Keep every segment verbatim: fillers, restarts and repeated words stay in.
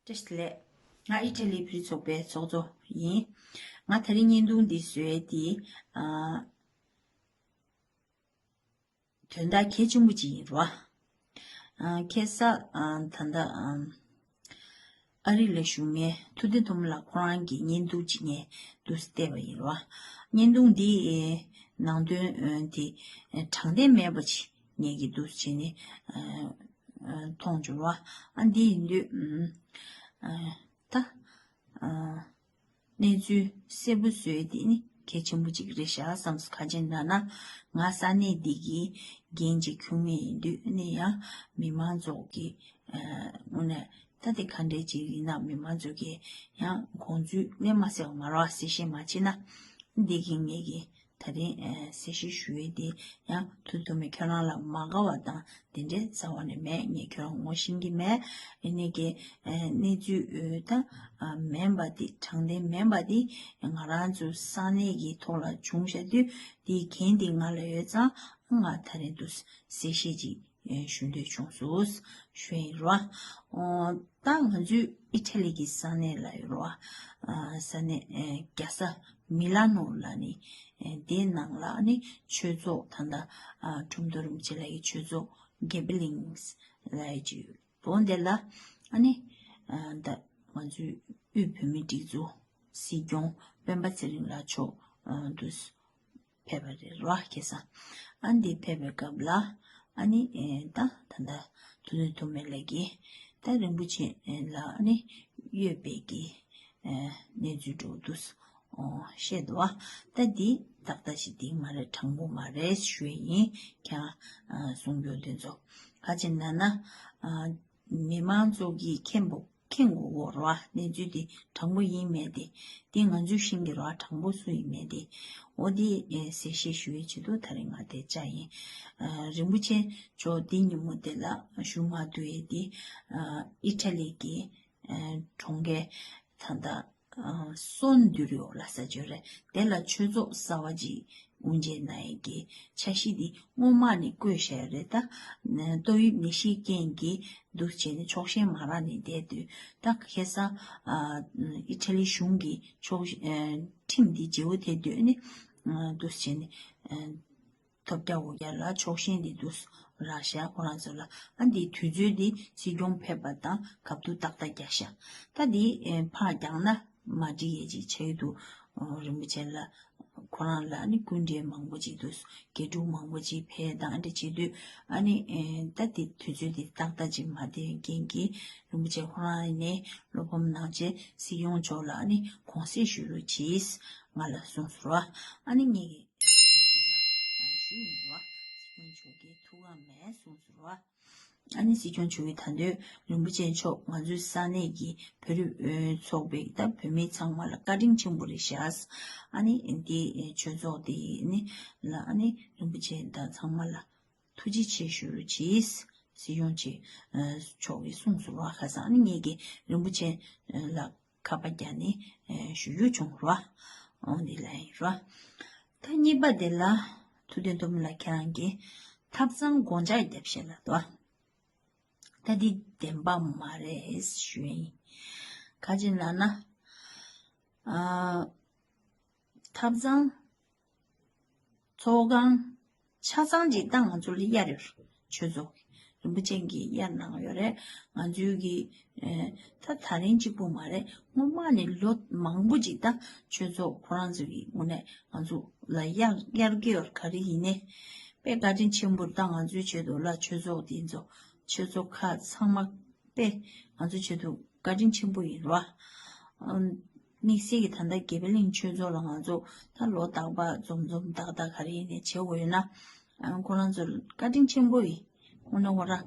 བཀྲ་ཤིས་བདེ་ལེགས། ང་ཨི་ཊ་ལི་བོད་རིགས་ཚོགས་པའི་ཚོགས་གཙོ་ཡིན། ང་དེ་རིང་བརྙན་ཐུང་འདི་བཟོས་ཏེ། ཨ། དོན་དག་གལ་ཆེན་པོ་ཅིག་ཡིན་རོ། ཨ། ཁ་སང་། ཨ། ད་ལྟ། ཨ། ཨ་རི་ལ་བཞུགས་མཁན་ཐུབ་བསྟན་ཐོན་མི་ལགས་ཁོ་རང་གི་བརྙན་ཐུང་ཅིག་ངས་འདུག་སེ་བལྟས་པ་ཡིན་རོ། བརྙན་ཐུང་འདི་ནང་དོན་དེ་དྲང་བདེན་མེད་པ་ཅིག་ངས་ཀྱིས་འདུག་སེ་བྱས་ནས། ཨ། མཐོང་བྱུང་བ། ཨ། འདི་ཡིན་དུས། ཨ། ད། ཨ། གནས་ཚུལ་གསལ་པོ་བཟོས་དེ་ནི་གལ་ཆེན་པོ་གཅིག་རེད་ཤག་བསམ་སོང་། ག་ཅི་ཡིན་ན། ང་ས་གནས་འདི་གི་འགན་ཅིག་ཁུར་མཁན་ཡིན་དུས་ནི་ཡང་མི་མང་ཚོ་གི། ཨ། དངོས་གནས་ད་དེ་ག་འདྲས་ཅིག་ཡིན་ན་མི་མང་ཚོ་གི་ཡང་དགོངས་ཚུལ་གནས་མ་གསལ་བ་མ་རོགས་གསལ་བཤད་མ་བྱས་ན། འདི་གི་ངེད་ཀྱི་ད་རིང་། ཨ། གསལ་བཤད་ཞུ་ཡས་དེ་ཡང་ཐུབ་ཐུབ་མེད། ཁྱོད་རང་ལ་མ་དགའ་བ་དང་དེ་འདྲའི་རྩ་བ་ནས་མེད། ངས་ཁྱོད་རང་ངོ་ཤེས་ཀྱི་མེད། ཨ་ནི་གི། ཨ། གནས་ཚུལ། ཨ། ད། ཨ། མིན་པ་དེ། དྲང་བདེན་མིན་པ་དེ་ང་རང་ཚོ་ས་གནས་ཀྱི་ཐོག་ལ་བྱུང་བཞག་དུས་དེའི་འགན་དེ་ང་ལ་ཡོད་ཙང་། ང་ད་རིང་དུ་གསལ་བཤད་ཅིག་ཞུ་འདོད་བྱུང་སོང་ཞུ་ཡིན་རོ། ཨོ། ད་ང་ཚོའི་ཨི་ཊ་ལི་གི་ས་གནས་ལ་ཡོད་རོ། ཨ། ས་གནས། ཨ། རྒྱལ་ས་མི་ལ་ནོ་ལ་ནི། ཨ། དེའི་ནང་ལ་ནི་ཆོས་ཚོགས་ད་ལྟ། ཨ། ཁྲོམ་ཐོག་རིན་པོ་ཆེ་ལགས་ཀྱི་ཆོས་ཚོགས་གེ་བི་ལིང་ལ་ཡོད་ཅིག་ཡོད། འོ་དེ་ལ། ཨ་ནི། ཨ། ད་ང་ཚོའི་དབུས་བོད་མིའི་སྒྲིག་འཛུགས་སྲིད་སྐྱོང་སྤེན་པ་ཚེ་རིང་ལགས་མཆོག་ཨ། དུ་ཕེབས་པ་རེད་རོ། ཁ་སང་། ཨ། འདི་ཕེབས་པའི་སྐབས་ལ། ཨ་ནི། ཨེ། ད་ད་ལྟ་ཐུབ་བསྟན་ཐོན་མི་ལགས་ཀྱིས་ད་རིན་པོ་ཆེ་ལ་ཨ་ནི་གཡོས་པའི་གི། ཨེ། གནས་ཚུལ་འདྲ་བོ་འདུག་སེ། ཨོ། བཤད་འདུག་བ། ད་འདི་ཏག་ཏག་ཅིག་འདི་མ་རེད། དྲང་པོ་མ་རེད་ཞུ་ཡས་ཡིན། ཁྱེད་རང་། ཨ། གསུང་མཁན་དེ་ཚོ། ག་ཅི་ཡིན་ན། ཨ། མི་མང་ཚོ་གིས་མཁྱེན་པོ། མཁྱེན་དགོས་རེད་བ། གནས་ཚུལ་དེ་དྲང་པོ་ཡིན་མེད་དེ། དེ་ང་ཚོས་ཤེས་ཀྱི་རེད་བ། དྲང་པོ་སུ་ཡིན་མེད་དེ། འོ་དེ། ཨེ། གསལ་བཤད་ཞུ་ཡས་ཆེད་དུ་ད་རིང་ང་དེ་བཅར་ཡིན། ཨ། རིན་པོ་ཆེ་མཆོག་འདི་ཉིན་མོ་དེ་ལ་བཞུགས་མ་ཐུབ་ཡས་དེ། ཨ། ཨི་ཊ་ལི་གི། ཨ། གྲོང་ཁྱེར་ད་ལྟ། ཨ། སོན་དུ་རི་ཡོ་ལ་ས་ཆ་རེད། དེ་ལ་ཆོས་ཚོགས་གསར་པ་ཅིག་དབུ་འབྱེད་གནང་ཡས་ཀྱི་འཆར་གཞི་འདི་སྔོན་མ་ནས་བཀོད་བཞག་ཡོད་རེད། ད་ཏོག་དབྱིབས་ནད་གཞིའི་རྐྱེན་གྱིས་འདུག་བྱས་ནས་ཕྱོགས་ཞེན་མ་རག་ནས་བསྡད་དུས། ད་ཁ་སང་། ཨ། ཨི་ཊ་ལི་གཞུང་གིས་ཕྱོགས། ཨ། ཁྲིམས་འདི་བརྗེ་པོ་དེ་བཏོན་ནས། ཨ། འདུག་བྱས་ནས། ཨ། ཐོབ་རྒྱག་འོ་རྒྱག་ལ་ཕྱོགས་ཞེན་འདི་འདུག་རག་ཤག་ཁོ་རང་ཚོ་ལ། ཨ། འདིའི་དུས་ཚོད་འདི་སྲིད་སྐྱོང་ཕེབས་པ་དང་སྐབས་ཐོག་ཏག་ཏག་རྒྱག་ཤག་ད་འདི། ཨེ། ཕར་རྒྱག་ན་མ་འགྲིག་ཡས་ཅིག་ཆགས་ཀྱི་འདུག་རིན་པོ་ཆེ་ལ། ཁོ་རང་ལ་ཨ་ནི་སྐུ་མགྲོན་མང་པོ་ཅིག་འདུག་དགེ་ཕྲུག་མང་པོ་ཅིག་ཕེབས་དང་འདི་བྱེད་དུས། ཨ་ནི། ཨེ། ད་འདི་དུས་ཚོད་འདི་ཏག་ཏག་ཅིག་མ་བསྡད་པའི་རྐྱེན་གྱིས་རིན་པོ་ཆེ་ཁོ་རང་ཡིན་ནའི་བློ་ཕམ་གནང་བྱས་སྲིད་སྐྱོང་མཆོག་ལ་ཨ་ནི་དགོངས་སེལ་ཞུ་རོགས་གྱིས་ང་ལ་གསུངས་སོང་ར། ཨ་ནི་ངས་ཀྱིས་སྲིད་སྐྱོང་མཆོག་ལ་ཞུས་ཡིན་ར། སྲིད་སྐྱོང་མཆོག་གིས་ཐུགས་ཁག་མེད་གསུངས་སོང་ར། ཨ་ནི་སྲིད་སྐྱོང་མཆོག་གིས་ད་དུང་རིན་པོ་ཆེ་མཆོག་ང་ཚོའི་ས་གནས་ཀྱི་བོད་རིགས། ཨེ། ཚོགས་པའི་ད་བོད་མི་ཚང་མ་ལ་བཀའ་དྲིན་ཆེན་པོ་རེད་ཤག་ཨ་ནི་འདི་ཆོས་ཚོགས་འདི་ནི་ལ་ཨ་ནི་རིན་པོ་ཆེ་དང་ཚང་མ་ལ་ཐུགས་རྗེ་ཆེ་ཞུ་རོགས་གྱིས། སྲིད་སྐྱོང་ཆེ། ཨ། མཆོག་གིས་གསུངས་སོང་བ། ཁ་སང་ཨ་ནི་ངས་ཀྱིས་རིན་པོ་ཆེ་ལ་ཁ་པར་བརྒྱབ་ནས་ཞུ་རྒྱུ་བྱུང་ར། འོ་འདི་ལ་ཡིན་ར། ད་གཉིས་པ་དེ་ལ་ཐུབ་བསྟན་ཐོན་མི་ལགས་ཁྱེད་རང་གིས་ཐབ་ཚང་སྒོ་ལྕགས་བརྒྱབ་བཞག་ལབ་འདུག་ད་འདི་བདེན་པ་མ་རེད་ཞུ་ཡིན། ག་ཅི་ལབ་ན། ཨ། ཐབ་ཚང་། ཚོགས་ཁང་། ཆ་ཚང་ཅིག་ད་ང་ཚོ་ལ་གཡར་ཡོད་རེད། ཆོས་ཚོགས་ཀྱི་རིན་པོ་ཆེ་གིས་གཡར་གནང་ཡོད་རེད། ང་ཚོའི་གི། ཨེ། ད་ད་རིང་གཅིག་པུ་མ་རེད། སྔོན་མ་ནས་ལོ་མང་པོ་ཅིག་ད་ཆོས་ཚོགས་ཁོ་རང་ཚོ་གི་ངོས་ནས་ང་ཚོ་ལ་གཡར་གཡར་གྱི་ཡོད་རེད། ག་རེ་ཡིན་ནའི་དཔེ་བཀའ་དྲིན་ཆེན་པོ་རེད། ད་ང་ཚོའི་ཆེད་དུ་ལ་ཆོས་ཚོགས་དེ་ཚོ་ཆོས་ཚོགས་ཁག་ཚང་མ་དཔེ་ང་ཚོའི་ཆེད་དུ་བཀའ་དྲིན་ཆེན་པོ་ཡིན་ར། ཨ། དམིགས་བསལ་གྱི་ད་ལྟ་དགེ་འཕེལ་གླིང་ཆོས་ཚོགས་ལ་ང་ཚོ་ད་ལོ་རྟག་པར་འཛོམས་འཛོམས་ཏག་ཏག་ག་རེ་ཡིན་ནའི་བྱེད་དགོས་ཡོད་ན། ཨ། ཁོ་རང་ཚོ་བཀའ་དྲིན་ཆེན་པོ་ཡིན། དངོས་གནས་ཁོ་རང་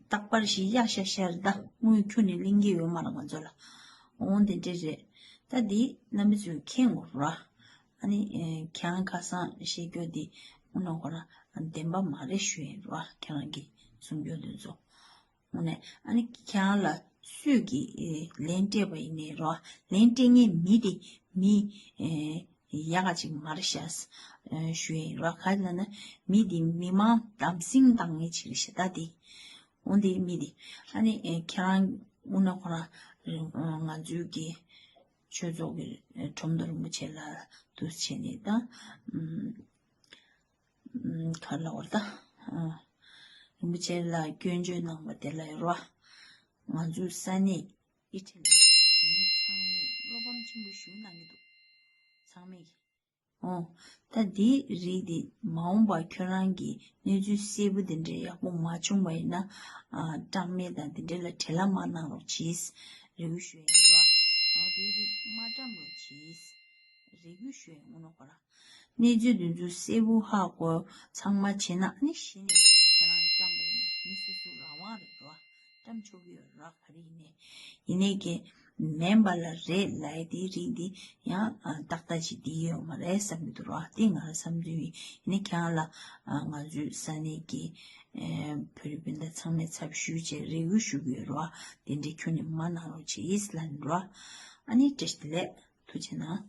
རྟག་པར་ཞིག་གཡར་ཤག་ཤག་རེད། ད་དངུལ་ཁྱོན་ནས་ལེན་གྱི་ཡོད་མ་རེད་ང་ཚོ་ལ། འོང་དེ་འདྲ་རེད། ད་འདི་རྣམ་པ་ཚོས་མཁྱེན་དགོས་ར། ཨ་ནི། ཨེ། ཁྱེད་རང་ཁ་སང་བཤད་རྒྱུ་འདི་དངོས་གནས་ཁོ་རང་བདེན་པ་མ་རེད་ཞུ་ཡིན་ར། ཁྱེད་རང་གིས་གསུང་རྒྱུ་འདི་ཚོ། དངོས་གནས་ཨ་ནི་ཁྱེད་རང་ལ་སུས་ཀྱིས། ཨེ། ལན་སྤྲད་པ་ཡིན་ནའི་རོ། ལན་སྤྲད་མཁན་མི་དེ་མི། ཨེ། ཡག་ག་ཅིག་མ་རེད་ཤག་ཨེ། ཞུ་ཡིན་རོ། ག་རེ་ལབ་ན་མི་དེ་མི་མང་དམ་སྲི་བཏང་མཁན་ཅིག་རེད་ཤག་ད་དེ། འོ་དེ་མི་དེ་ཨ་ནི། ཨེ། ཁྱེད་རང་ དངོས་གནས་ཁོ་རང་ང་ཚོའི་གི་ཆོས་ཚོགས་ཀྱི་ཁྲོམ་དུ་རིན་པོ་ཆེ་ལ་འདུ་བྱས་ནས་ད་ག་ལ་བར་ད་རིན་པོ་ཆེ་ལ་སྐྱོན་བརྗོད་གནང་བ་དེ་ལ་ཡོད་ར། ང་ཚོའི་ས་གནས་ཨི་ཊ་ལི་བོད་མི་ཚང་མས་བློ་ཕམ་ཆེན་པོ་ཞིག་གནང་གི་འདུག་ཚང་མས་ཀྱི། ཨོ། ད་འདིའི་རིགས་འདི་མ་འོངས་པ་ཁྱོད་རང་གིས་གནས་ཚུལ་གསལ་པོ་འདི་འདྲའི་ཡག་པོ་མ་བྱུང་བ་ཡིན་ན། ཨ། སྐྲག་མེད་དང་འདི་འདྲའི་ལ་བྲེལ་བ་མ་གནང་རོགས་གྱིས། རེ་སྐུལ་ཞུ་ཡ་ཡིན་པ། ཨོ། འདིའི་རིགས་མ་བཀྲམ་རོགས་གྱིས། རེ་སྐུལ་ཞུ་ཡ་ཡིན། དངོས་གནས་ཁོ་རང་གནས་ཚུལ་འདི་ཚོ་གསལ་པོ་ཧ་གོ་ཚང་མ་བྱས་ན། ཨ་ནི་གཞི་ནས་ཁྱེད་རང་བཀྲམ་པ་ཡིན་ན་མི་སོ་སོ་རང་དབང་རེད་རོ། བཀྲམ་ཆོག་གི་ཡོད་ར། ག་རེ་ཡིན་ནའི། ཡིན་ནའི་ཀྱེ། མིན་པ་ལ་རེད་ལབ་ཡ་དེའི་རིགས་འདི་ཡང་ཨ་ཏག་ཏག་ཅིག་འདི་ཡོད་མ་རེད་བསམ་གྱི་འདུག་ར། དེ་ང་རང་བསམ་ཚུལ་ཡིན། ཡིན་ནའི་ཁྱེད་རང་ལ་ཨ་ང་ཚོའི་ས་གནས་ཀྱི་ཨེ་བོད་རིགས་སྤུན་ཟླ་ཚང་མས་ཚབ་ཞུས་བྱས་རེ་སྐུལ་ཞུ་གི་ཡོད་ར། དེ་འདྲའི་ཁྱོན་ནས་མ་གནང་རོགས་བྱེད་ཡིས་ལབ་ནི་ར། ཨ་ནི་བཀྲ་ཤིས་བདེ་ལེགས། ཐུགས་རྗེ་གནང་།